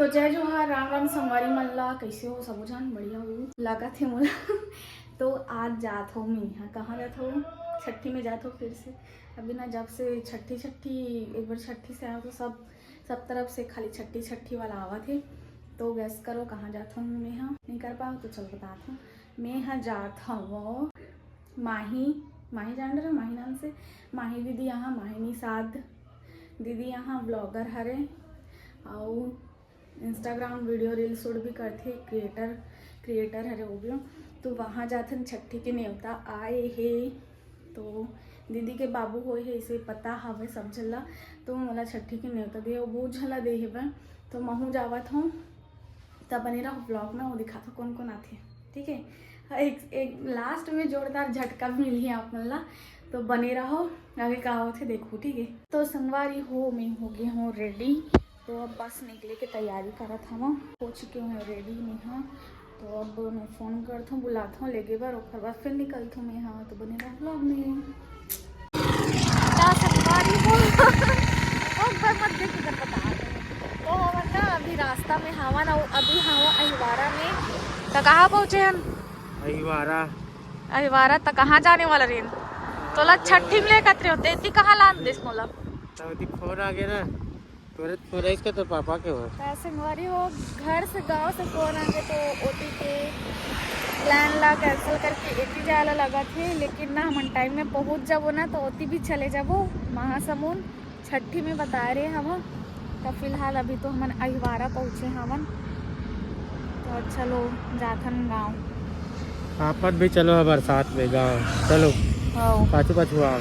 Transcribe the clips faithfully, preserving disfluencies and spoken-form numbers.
तो जय जोहार, राम राम संगवारी मन ला। कैसे हो सब झन? बढ़िया हो लागत हे मोला। तो आज जात हो मैं यहाँ, कहाँ जात हो? छट्ठी में जात हो फिर से। अभी ना, जब से छट्ठी छट्ठी, एक बार छट्ठी से आया तो सब सब तरफ से खाली छट्ठी छट्ठी वाला आवत हे। तो गैस करो कहाँ जात हो मैं यहाँ, नहीं कर पाओ तो चल बतात हो। मैं यहाँ जात हव माही, माही जान रहे, माही नाम से, माही दीदी यहाँ, माही निषाद दीदी यहाँ ब्लॉगर हरे, अउ इंस्टाग्राम वीडियो रील शूट भी करथे, क्रिएटर क्रिएटर हरे वो भी। तो वहाँ जाथन, छट्ठी के नेवता आए हे। तो दीदी के बाबू होए हे, इसे पता हवे सब झन ला। तो मोला छट्ठी के नेवता दे, वो बहुत झन ला दे हेबे। तो महू जावत हूँ, तब बने रहो ब्लॉग में, वो दिखात हूँ कौन कौन आथे। ठीक है, एक एक लास्ट में जोरदार झटका भी मिली आप मन ला। तो बने रहो, आगे का होथे देखो। ठीक है, तो संगवारी हो, मैं हो गई हूँ रेडी। तो अब बस निकले के तैयारी करत हवं, हो चुके हूँ रेडी मैं। हाँ, तो अब मैं फोन करत हूँ, बुलात हूँ लेगे बर, ओकर बाद फिर निकलत हूँ मैं। हाँ, तो बने रहो ब्लॉग में। का संगवारी हो? ओकर मत देख, इधर बता। तो हमन ना अभी रास्ता में हवन, अउ अभी हवा अहिवारा में। तो कहाँ पहुँचे हन? अहिवारा। अहिवारा तो कहाँ जाने वाला रेन? तोला छट्ठी में लेकत रहे होते, इतनी कहाँ लान देस मोला? तब इतनी फोन आ गया ना, तोरे फोन है इसका, तो पापा के हो। का संगवारी हो, घर से, गांव से फोन आ गए तो ओती के प्लान ला कैंसिल करके एती जाए ला लगा थे, लेकिन ना हमन टाइम में पहुंच जाबो ना तो ओती भी चले जाबो महासमुंद। छट्ठी में बता रहे हम, तो फिलहाल अभी तो हमन अहिवारा पहुंचे हवन। तो चलो जाथन गांव। पापा भी चलो हमारे साथ में गांव, चलो। हाँ। पाछू पाछू आओ।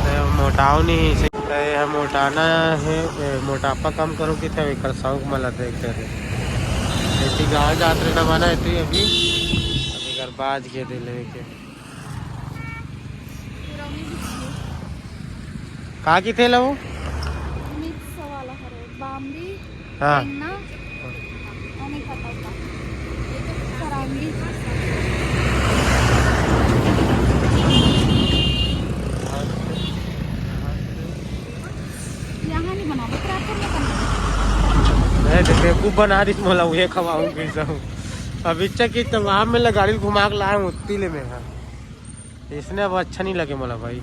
ते मोटाव नहीं, ते हम मोटाना है, ए, मोटापा कम करो कि थे, एकर शौक मला देख के। इतनी गांव जात रहे ना माना इतनी अभी, अभी घर बाज के दे लेके। का की थे लवो? मिक्स वाला हरे, बाम्बी, हाँ। टेंगना, और नहीं पता का। ये तो करांगी। यहाँ नहीं बनाबो, क्रैकर में बनाबो। मैं तो बेवकूफ बना रही, मोला उहे खवाऊं फिर जाऊं। अब इच्छा की तमाम में गाड़ी घुमा के लाए उत्ती ले में, हाँ। इसने अब अच्छा नहीं लगे मोला भाई।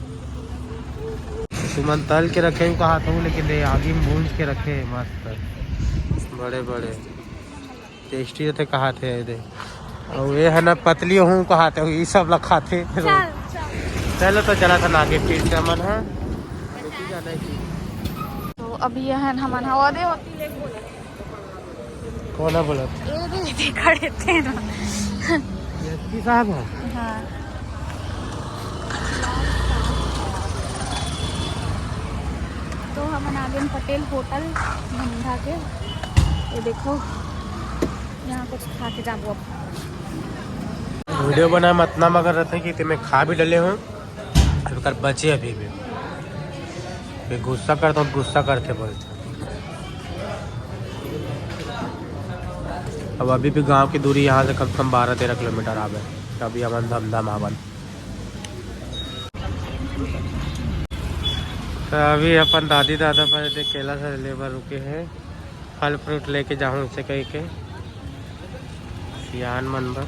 तुमन तल के रखे हूँ कहा था, लेकिन दे आगी में भूंज के रखे हैं मस्त, बड़े बड़े टेस्टी रहते कहा थे। दे, और ये है ना, पतली हूँ कहा थे, ये सब ला खाथे। चल, चल। चलो तो चला था ना आगे फिर से हमन, हाँ। तो अभी ये है ना, हमन हवा दे होती ले बोला। कौन है बोला? ये दे, ये दे खड़े थे ना। ये एसपी साहब है? हाँ। तो हमन आ गए पटेल होटल धंधा के। ये देखो, यहाँ कुछ खा के जाबो अब। वीडियो बनाए में इतना मगन रहते हैं कि इतने में खा भी डले हूँ, अब कर बचे अभी भी। फिर गुस्सा करता हूँ, गुस्सा करते बोलते। अब अभी भी गांव की दूरी यहाँ से कम से कम बारह तेरह किलोमीटर आवे, तभी हमन धमधा में आवन। तो अभी अपन दादी दादा पर दे केला से ले बर रुके हैं, फल फ्रूट लेके जाऊँ उसे कह के सियान मन बर।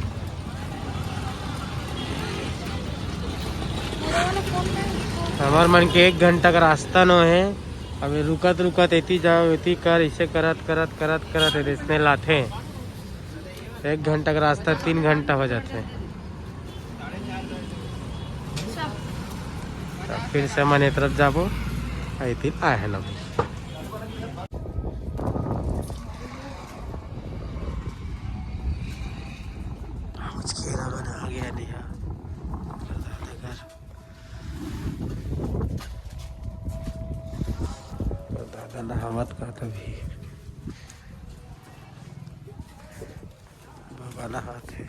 हमार मन के एक घंटा का रास्ता नो है, अभी रुकत रुकत एती जाओ, एती कर, इसे करत करत करत करत इसने लाथे। एक घंटा का रास्ता तीन घंटा हो जाते हैं। तो फिर से मन ए तरफ जाबो, आई तीन आए हैं ना। कुछ खेला मन आ गया नहीं है। दादा नहावत का तभी। बाबा नहात हे।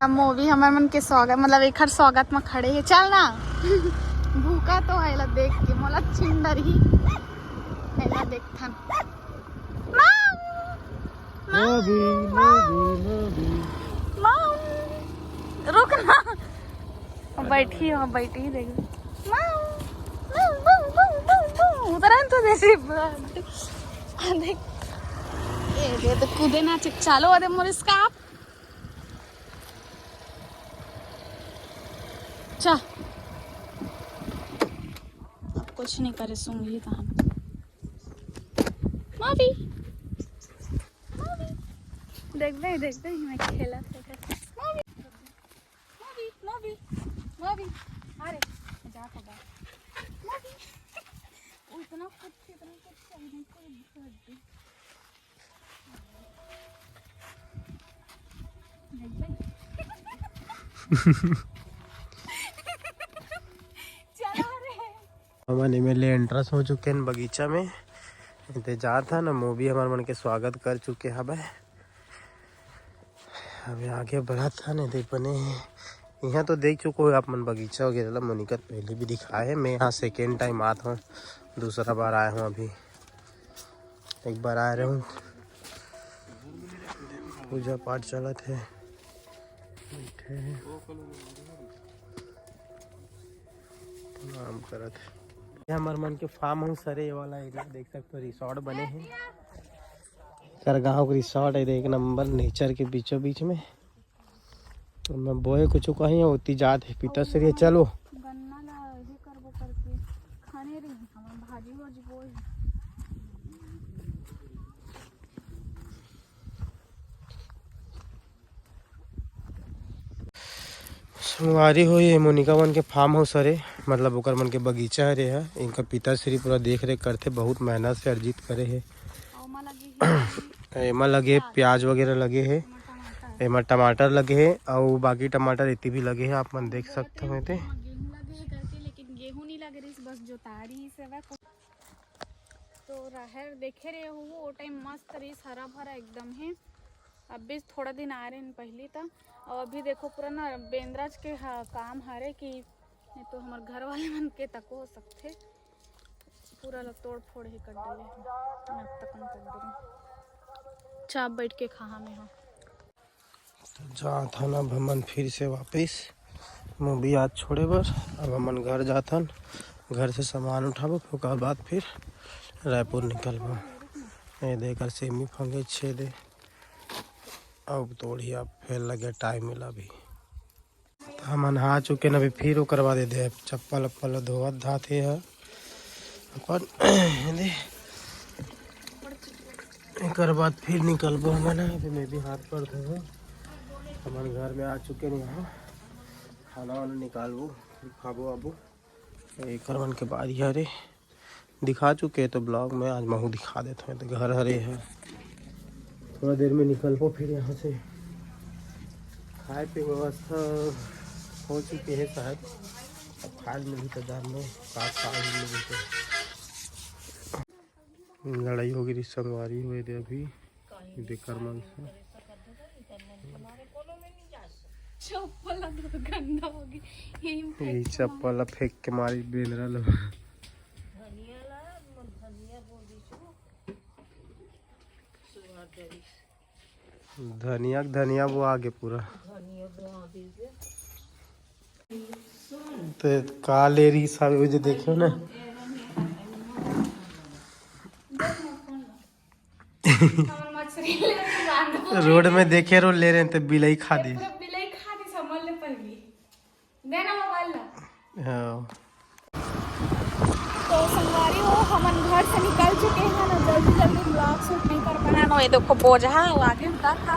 हम मूवी हमर मन के स्वागत, मतलब एखर स्वागत में खड़े हे। चल ना। भूख का तो एला देख के मोला चिन डरही। एला देखथन। माऊ! माऊ! मूवी, माऊ! Movie, movie. माऊ! रुक ना। बैठी हो, बैठी देख। माऊ! माऊ, माऊ, माऊ, माऊ, माऊ। उतरा तो जैसे बात। देख। ए, दे तो कूदे ना, चिक चालो, अरे मोर स्कार्फ। चा। अब कुछ नहीं करे, सूंघी तो हम। मम्मी, मम्मी, देख बे, देख बे, मैं खेला थे। मम्मी, मम्मी, मम्मी, मम्मी, अरे, जा तो बा। मम्मी, वो इतना कुछ, इतना कुछ चाहिए, कोई दिक्कत नहीं। हमन एमे ले एंट्रेंस हो चुके हैं बगीचा में। एदे जात हन, मूवी हमर मन के स्वागत कर चुके हवे। अभी आगे बढ़त हन, एदे बने इहाँ तो देख चुको हो आप मन बगीचा वगैरह ला, मोनिका तो पहले भी दिखाए है। मैं यहाँ सेकेंड टाइम आत हूँ, दूसरा बार आया हूँ अभी। एक बार आए रहूं, पूजा पाठ चलत हे, बैठे हे, प्रणाम करत हे। ये हमर मन के फार्म हाउस हरे, ये वाला एरिया देख सकते हो, रिसोर्ट बने हे। एकर गांव के रिसोर्ट हे, एक नंबर नेचर के बीचों बीच में। मैं बोए कुछ कहीं ओती जात हे पिताश्री, चलो। गन्ना ला ये करबो करके खाने रही, हमन भाजी वाजी बोए। संगवारी हो, ये मोनिका मन के फार्म हाउस हरे, मतलब ओकर मन के बगीचा हरे ह। इनका पिताश्री पूरा देख रेख करथे, बहुत मेहनत से अर्जित करे हे। ओमा लगे हे एमा लगे प्याज वगैरह लगे हे, टमाटर। एमा टमाटर लगे हे, अउ बाकी टमाटर एती भी लगे हे, आप मन देख सकत हो एते। गेहूं लगे हे करके, लेकिन गेहूं नहीं लगे रहिस, बस जोतारी से वह। तो राहेर देखे रहे हो, वो टाइम मस्त रहिस, हरा भरा एकदम हे। अभी थोड़ा दिन आ रहे हैं पहली त, और अभी देखो पूरा ना बेंदराज के हा, काम हरे कि नहीं तो हमर घर वाले मन के तको हो सकथे। पूरा ला तोड़ फोड़ ही कर डाले हे, नक तकन कर डाले। चाप बैठ के खा हमें हो। तो जात हन अब हमन फिर से वापस मूवी आज छोड़े बर। अब हमन घर जात हन, घर से सामान उठाबो, फिर ओकर बाद फिर रायपुर निकलबो। ये देख, सेमी फंगे छेदे, अब तोड़ही, अब फेर लगे टाइम मिला भी। त हमन नहा चुके न, अभी फिर ओकर बाद एदे चप्पल अप्पल धोवत धात हे ह अपन। एदे एकर बाद फिर निकलबो हमन ह। अभी मैं भी हाथ पर धोबो, हमन घर में आ चुके न, यहाँ खाना वाना निकालबो, फिर खाबो आबो। एकर मन के बारी हरे। दिखा चुके तो ब्लॉग में, आज महू दिखा देत हूँ। तो घर हरे है, थोड़ा देर में निकलबो फिर यहाँ से। खाए पीए व्यवस्था हो चुके है शायद, अब खाए मिलही तो जान लो का खाए मिलही तो। लड़ाई हो गई संगवारी हुए दे अभी। देकर मन से। चप्पल ला तो गंदा हो गई। यही में फेंक ये के चप्पल ला फेंक के मारी बेंदरा लो। धनिया ला, धनिया बोल दी छु। सुहार देवी। धनिया के धनिया वो आगे पूरा। धनिया वो आगे से। ते का ले रही साहब, वो जो देखियो ना। हमन मछरी ले रहे हैं, बांध। रोड में देखे रो ले रहे हैं, तो बिलाई खा दी। पूरा बिलाई खा दी, समझ ले पहली। देना मोबाइल ला। हाँ। तो संगवारी हो, हमन घर से निकल चुके हैं ना, जल्दी जल्दी ब्लॉग शूट नहीं कर पाना। नो, ये देखो बोझा, वो आगे उतर था,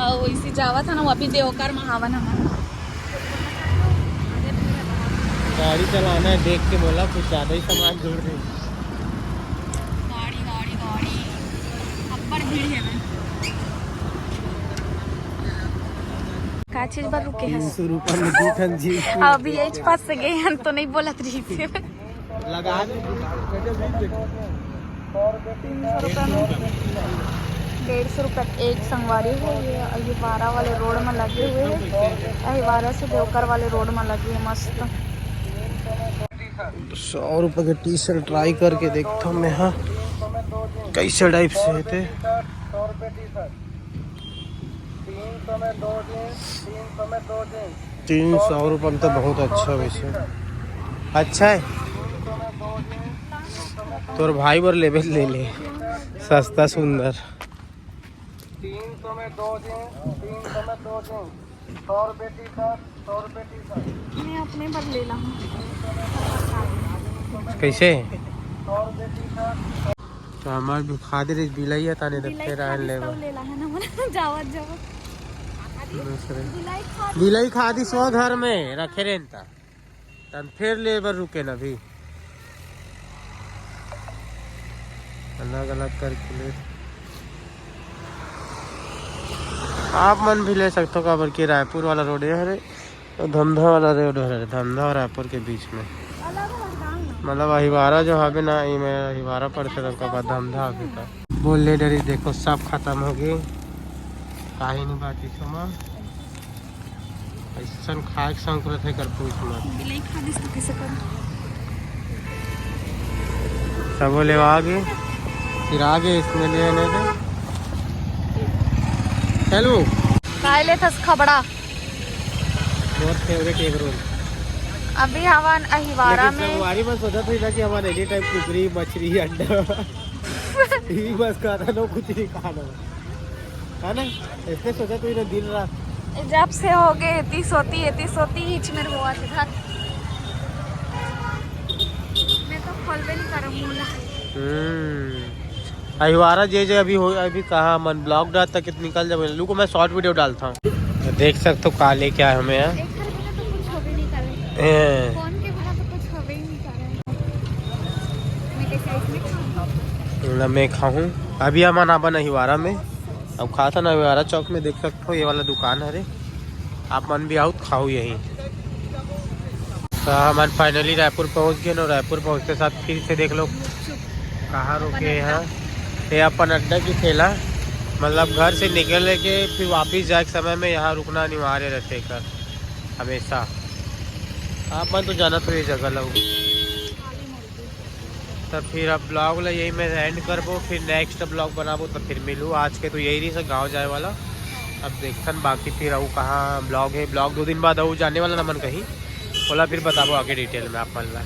और इसी जावा था ना, वो अभी देवकर महावन हमन। गाड़ी चलाना है देख के बोला, कुछ ज्यादा ही सामान जोड़ दे। गाड़ी, गाड़ी, गाड़ी। अब्बड़ भीड़ है बे। का चीज बर रुके हस? तीन सौ रुपया में दू ठन जीप। अभी यही पास से गए हैं तो नहीं बोलत रही थी। लगा दे। तीन सौ रुपया में डेढ़ सौ रुपया एक संगवारी हो। ये अहिवारा वाले रोड में लगे हुए हैं, अहिवारा से देवकर वाले रोड में लगे हैं। मस्त। सौ रुपये के टी शर्ट ट्राई करके देखता हूँ मैं, हाँ, कैसे टाइप से हे ते। तीन सौ रुपये में तो बहुत अच्छा, वैसे अच्छा है। तोर भाई बर लेबे ले ले, सस्ता सुंदर। तीन सौ में दो जींस, तीन सौ में दो जींस, सौ रुपये टी शर्ट, सौ रुपये टी शर्ट। मैं अपने बर ले लाहूँ। कैसे? तो हमार भी खा दे रही बिलाई है, ताने तो बिलाई फिर खा आन दे लेबा। तो ले ला है ना, मन जावत जावत। दूसरे। बिलाई खा दे। बिलाई खा दी सो घर में रखे रहता। तन फेर ले बर रुके न अभी। अलग अलग करके ले। आप मन भी ले सकथो, काबर कि रायपुर वाला रोड ये हरे, अउ धमधा वाला रोड हरे, धमधा अउ रायपुर के बीच में। मतलब अहिवारा जो हवे ना, इमे अहिवारा पड़थे, ओकर बाद धमधा हवे। बोल ले डरी, देखो सब खतम हो गे, काही नहीं बाची सोमा। अइसन खाए के संग तुरंत हे कर पूछ मत। बिलाई खा दिस तो कैसे कर? सबो लेवा आगे, फिर आगे इसमें ले आने दे। चलो। काय लेथस खबड़ा? बहुत फेवरेट एग रोल। अभी हवन अहिवारा लेकिन में। संगवारी मन सोचत होही ना कि हमन एनी टाइम कुकरी, मछरी, अंडा, यही बस खाता ना, कुछ नहीं खाना, है ना? इसने सोचा तू इन्हें दिन रात। जब से हो गए एती सोती, एती सोती, हिच मेर होवत हे घर। मैं तो खोलबे नहीं करम मुंह ला। हम्म। अहिवारा जे जे अभी हो, अभी कहाँ मन ब्लॉग डालता कि निकल जाबे। लुको मैं शॉर्ट वीडियो डालता हूँ, देख सकते हो का लेके आए हमें यहाँ। एक घर बिना तो कुछ होबे नहीं करे। ए। फोन के बिना तो कुछ होबे ही नहीं करे। मैं कैसे इसमें खाऊँ? ना मैं खाऊँ। अभी हमन आबन अहिवारा में। अब खात हन अहिवारा चौक में, देख सकत हो, ये वाला दुकान हरे, आप मन भी आओ, खाओ यहीं। तो हमन finally रायपुर पहुंच गए ना। रायपुर पहुंचते साथ फिर से देख लो कहाँ रुके हैं। ये अपन अड्डा की ठेला, मतलब घर से निकले के फिर वापिस जाए के समय में यहाँ रुकना अनिवार्य रहते कर हमेशा। आप मन तो जानत हो ये जगह ला। तो फिर अब ब्लॉग ला यही में एंड करबो, फिर नेक्स्ट ब्लॉग बनाबो, तो फिर मिलू। आज के तो यही रही सब गाँव जाए वाला। अब देखथन बाकी फिर अउ कहाँ ब्लॉग है। ब्लॉग दो दिन बाद अउ जाने वाला ना मन कहीं, ओला फिर बताबो आगे डिटेल में आप मन ला।